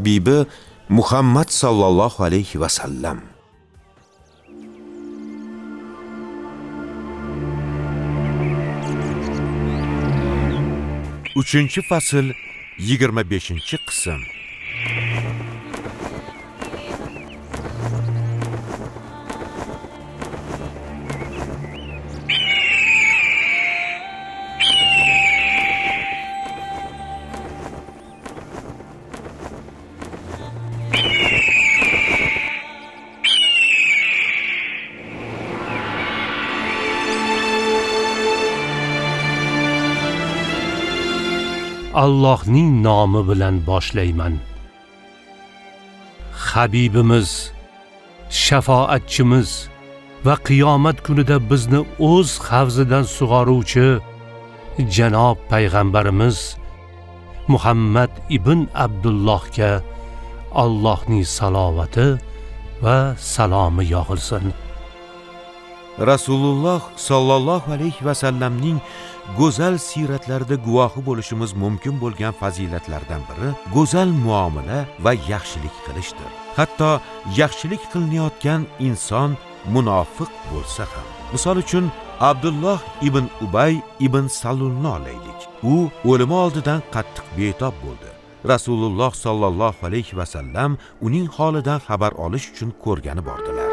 Habibi Muhammad sallallohu alayhi va sallam. Uchinchi fasl, 25-qism. Allohning nomi bilan boshlayman. Habibimiz, shafoatchimiz va qiyomat kunida bizni o'z havzidan sug'oruvchi janob payg'ambarimiz Muhammad ibn Abdullohga Allohning salovati va salomi yog'ilsin. Rasululloh sallallohu alayhi va sallamning go'zal siyratlarida guvohi bo'lishimiz mumkin bo'lgan fazilatlardan biri go'zal muomala va yaxshilik qilishdir. Hatto yaxshilik qilinayotgan inson munofiq bo'lsa ham. Misol uchun Abdulloh ibn Ubay ibn Salulni olaylik. U o'limi oldidan qattiq betob bo'ldi. Rasululloh sallallohu alayhi va sallam uning holidan xabar olish uchun ko'rgani bordilar.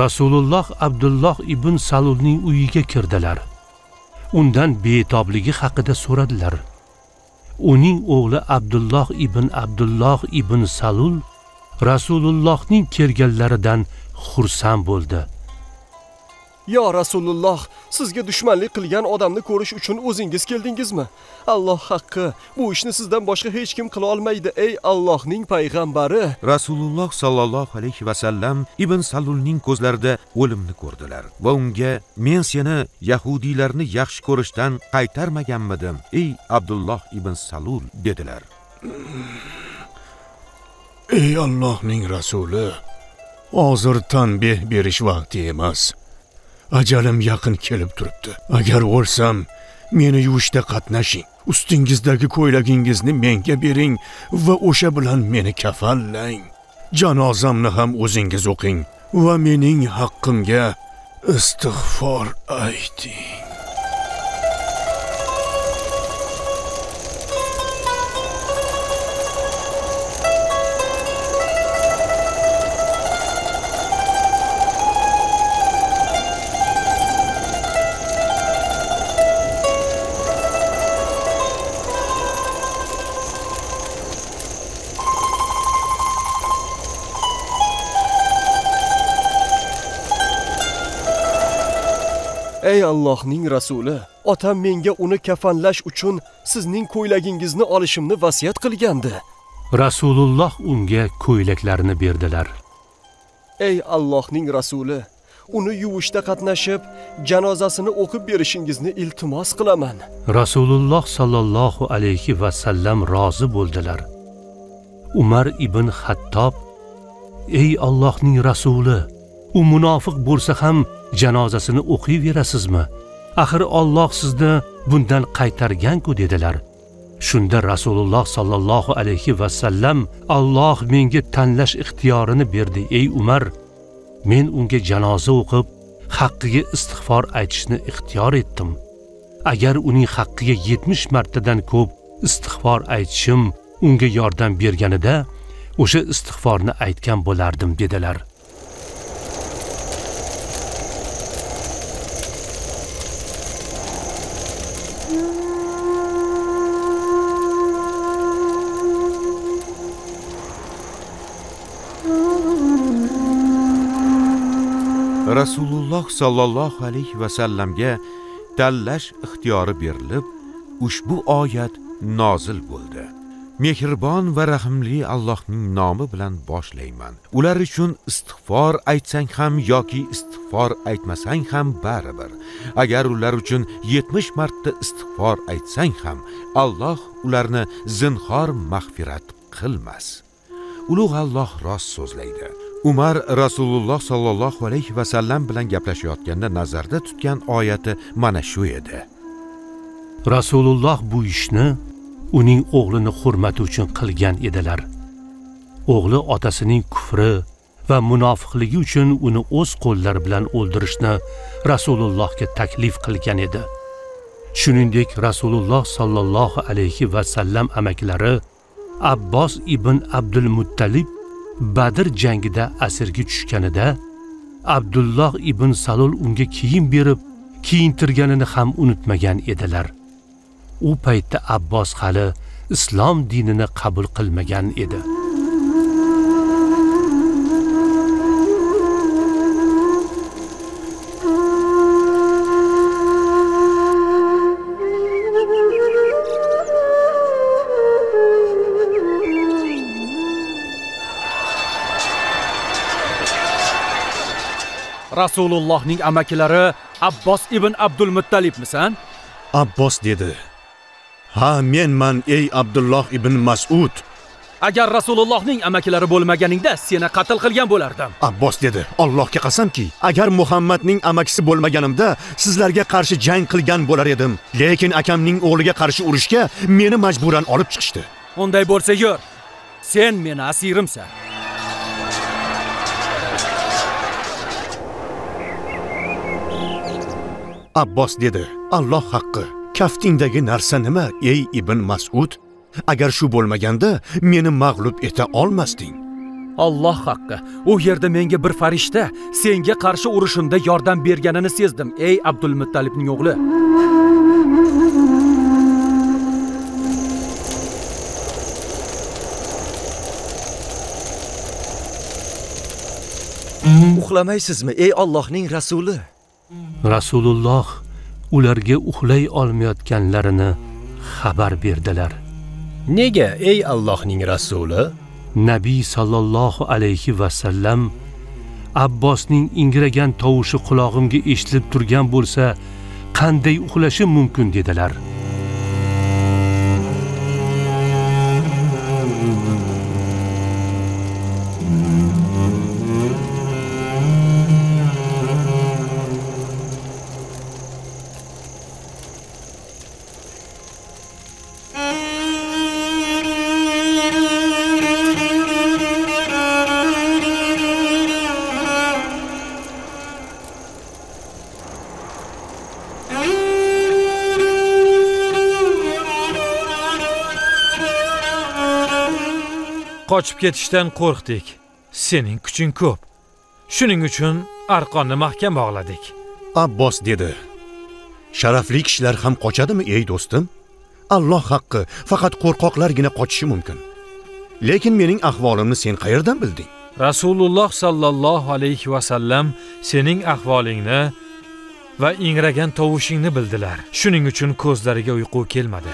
Rasululloh Abdulloh ibn Salulning uyiga kirdilar. Undan betobligi haqida so'radilar. Uning o'g'li Abdulloh ibn Abdulloh ibn Salul Rasulullohning kelganlaridan xursand bo'ldi. Yo Rasululloh, sizga dushmanlik qilgan odamni ko'rish uchun o'zingiz keldingizmi? Alloh haqqi, bu ishni sizdan boshqa hech kim qila olmaydi, ey Allohning payg'ambari. Rasululloh sallallohu alayhi va sallam ibn Salulning ko'zlarida o'limni ko'rdilar va unga: "Men seni yahudiylarni yaxshi ko'rishdan qaytarmaganmidim, ey Abdulloh ibn Salul" dedilar. Ey Allohning rasuli, hozir tanbeh berish vaqti emas. Ajalim yaqin kelib turibdi. Agar o'lsam, meni yuvishda qatnashing. Ustingizdagi ko'ylagingizni menga bering va o'sha bilan meni kafanlang. Janozamni ham o'zingiz o'qing va mening haqqimga istig'for ayting. Ey Allohning rasuli, otam menga uni kafanlash uchun sizning ko'ylagingizni olishimni vasiyat qilgandi. Rasululloh unga ko'ylaklarini berdilar. Ey Allohning rasuli, uni yuvishda qatnashib, janozasini o'qib berishingizni iltimos qilaman. Rasululloh sallallohu alayhi va sallam rozi bo'ldilar. Umar ibn Xattob: "Ey Allohning rasuli, u munofiq bo'lsa ham janozasini o'qiyverasizmi? Axir Alloh sizni bundan qaytargan-ku" dedilar. Shunda Rasululloh sallallohu alayhi va sallam: "Alloh menga tanlash ixtiyorini berdi, ey Umar. Men unga janoza o'qib, haqqiga istig'for aytishni ixtiyor etdim. Agar uning haqqiga 70 martadan ko'p istig'for aytishim unga yordam berganida, o'sha istig'forni aytgan bo'lardim" dedilar. Rasululloh sallallohu alayhi va sallamga tanlash ixtiyori berilib, ushbu oyat nozil bo'ldi. Mehribon va rahimli Allohning nomi bilan boshlayman. Ular uchun istig'for aytsang ham yoki istig'for aytmasang ham baribir. Agar ular uchun 70 marta istig'for aytsang ham, Alloh ularni zinhor mag'firat qilmas. Ulug' Alloh rost so'zlaydi. Umar Rasululloh sallallohu alayhi va sallam bilan gaplashayotganda nazarda tutgan oyati mana shu edi. Rasululloh bu ishni uning o'g'lini hurmati uchun qilgan edilar. O'g'li otasining kufri va munofiqligi uchun uni o'z qo'llari bilan o'ldirishni Rasulullohga taklif qilgan edi. Shuningdek, Rasululloh sallallohu alayhi va sallam amakilari Abbos ibn Abdul Muttalib Badr jangida asirga tushganida Abdulloh ibn Salul unga kiyim berib kiyintirganini ham unutmagan edilar. U paytda Abbos hali islom dinini qabul qilmagan edi. Rasulullohning amakilari Abbos ibn Abdul Muttalibmisan? Abbos dedi: "Ha, menman ey Abdulloh ibn Mas'ud. Agar Rasulullohning amakilari bo'lmaganingda seni qatl qilgan bo'lardim." Abbos dedi: "Allohga qasamki, agar Muhammadning amakisi bo'lmaganimda sizlarga qarshi jang qilgan bo'lar edim. Lekin akamning o'g'liga qarshi urushga meni majburan olib chiqishdi." Unday bo'lsa yur. Sen meni asirimsan. Abbos dedi: "Alloh haqqi, kaftingdagi narsa nima, ey ibn Mas'ud? Agar shu bo'lmaganda meni mag'lub eta olmasding." Alloh haqqi, u yerda menga bir farishta senga qarshi urushimda yordam berganini sezdim, ey Abdul Muttalibning o'g'li. Uxlamaysizmi, ey Allohning rasuli? Rasululloh ularga uxlay olmayotganlarini xabar berdilar. Nega, ey Allohning rasuli? Nabiy sallallohu alayhi va sallam Abbosning ingragan tovushi qulog'imga eshitilib turgan bo'lsa, qanday uxlashim mumkin dedilar. Qochib ketishdan qo'rqdik. Sening kuching ko'p. Shuning uchun arqonni mahkam bog'ladik. Abbos dedi: "Sharafli kishilar ham qochadimi, ey do'stim? Alloh haqqi, faqat qo'rqoqlargina qochishi mumkin. Lekin mening ahvolimni sen qayerdan bilding?" Rasululloh sallallohu alayhi va sallam sening ahvolingni va ingragan tovushingni bildilar. Shuning uchun ko'zlariga uyqu kelmadi.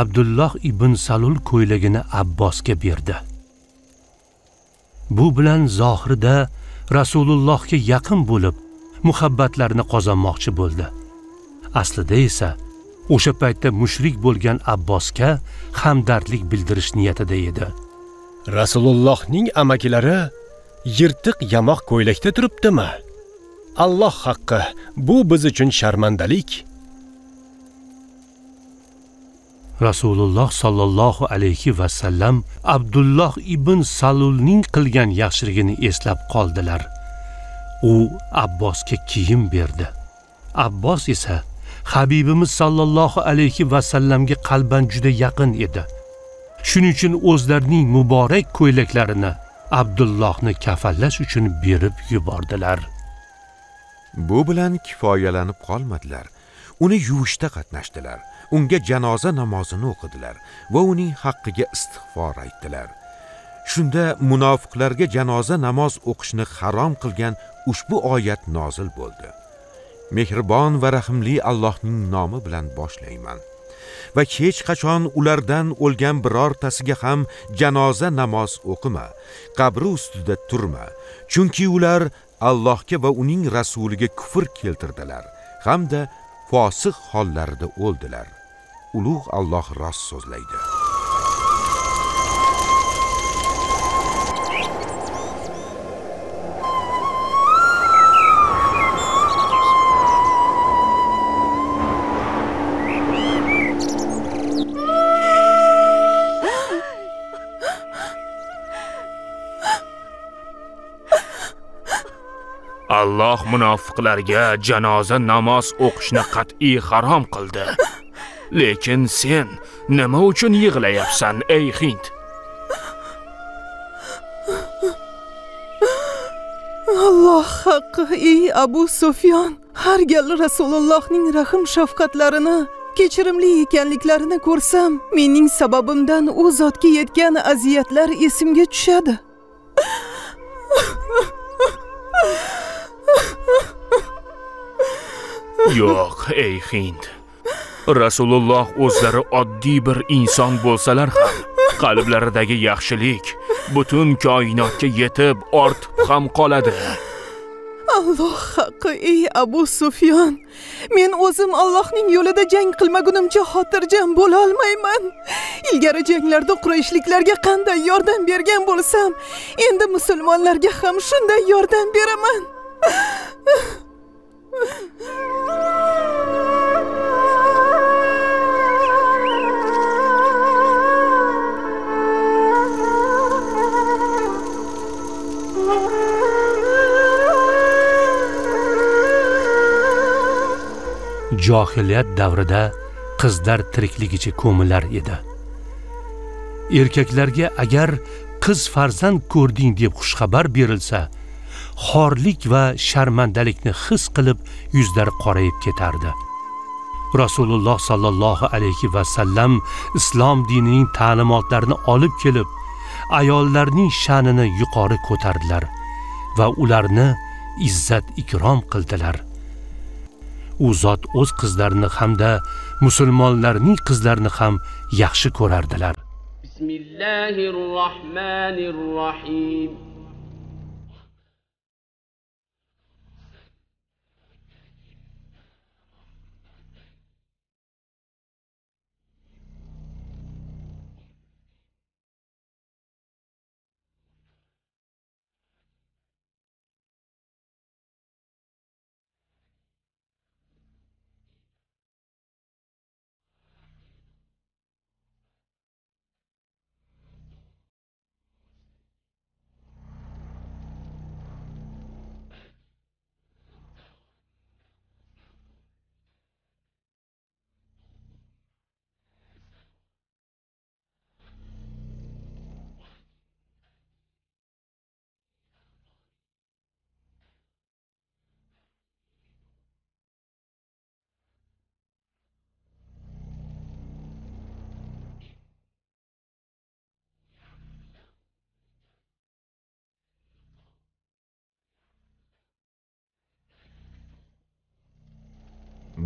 Abdulloh ibn Salul ko'ylagini Abbosga berdi. Bu bilan zohirda Rasulullohga yaqin bo'lib, muhabbatlarini qozonmoqchi bo'ldi. Aslida esa o'sha paytda mushrik bo'lgan Abbosga hamdardlik bildirish niyatida edi. Rasulullohning amakilari yirtiq yamoq ko'ylakda turibdimi? Alloh haqqi, bu biz uchun sharmandalik. Rasululloh sallallohu alayhi va sallam Abdulloh ibn Salulning qilgan yaxshiligini eslab qoldilar. U Abbosga kiyim berdi. Abbos esa Habibimiz sallallohu alayhi va sallamga qalban juda yaqin edi. Shuning uchun o'zlarining muborak ko'ylaklarini Abdullohni kafanlash uchun berib yubordilar. Bu bilan kifoyalanib qolmadilar. Uni yuvishda qatnashdilar. Unga janoza namozini o'qidilar va uning haqqiga istig'for aytdilar. Shunda munofiqlarga janoza namoz o'qishni harom qilgan ushbu oyat nozil bo'ldi. Mehribon va rahimli Allohning nomi bilan boshlayman. Va hech qachon ulardan o'lgan birortasiga ham janoza namoz o'qima, qabri ustida turma, chunki ular Allohga va uning rasuliga kufr keltirdilar hamda fosiq hollarida o'ldilar. Ulug' Alloh rost so'zlaydi. Alloh munofiqlarga janoza namoz o'qishni qat'iy harom qildi. Lekin sen nima uchun yig'layapsan, ey Hind? Alloh haqqi, ey Abu Sufyon, har gal Rasulullohning rahm shafqatlarini, kechirimli ekanliklarini ko'rsam, mening sababimdan u zotga yetgan aziyatlar esimga tushadi. Yo'q, ey Hind. Rasululloh o'zlari oddiy bir inson bo'lsalar ham, qalblaridagi yaxshilik butun koinotga yetib ortib ham qoladi. Alloh haqqi, ey Abu Sufyon, men o'zim Allohning yo'lida jang qilmagunimcha xotirjam bo'la olmayman. Ilgari janglarda Qurayshliklarga qanday yordam bergan bo'lsam, endi musulmonlarga ham shunday yordam beraman. Johiliyat davrida qizlar tirikligicha ko'milar edi. Erkaklarga agar qiz farzand ko'rding deb xushxabar berilsa, xorlik va sharmandalikni his qilib yuzlari qorayib ketardi. Rasululloh sallallohu alayhi va sallam islom dinining ta'limotlarini olib kelib, ayollarning sha'nini yuqori ko'tardilar va ularni izzat ikrom qildilar. U zot o'z qizlarini hamda musulmonlarning qizlarini ham yaxshi ko'rardilar. Bismillahirrohmanirrohim.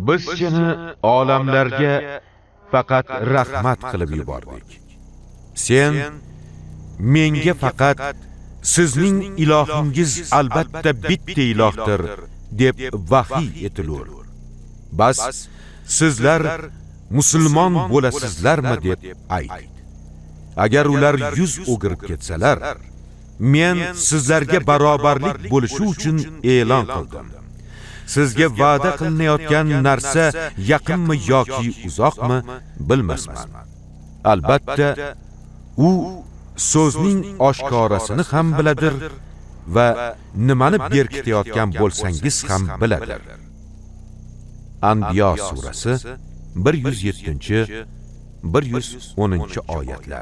Biz seni olamlarga faqat rahmat qilib yubordik. Sen menga faqat sizning ilohingiz albatta bitta ilohdir deb vahiy etilur. Bas sizlar musulmon bo'lasizlarmi deb ayt. Agar ular yuz o'girib ketsalar, men sizlarga barobarlik bo'lishi uchun e'lon qildim. Sizga va'da qilinayotgan narsa yaqinmi yoki uzoqmi bilmasman. Albatta, u so'zning oshkorasini ham biladir va nimani berkitayotgan bo'lsangiz ham biladir. Anbiyo surasi 107-110 oyatlar.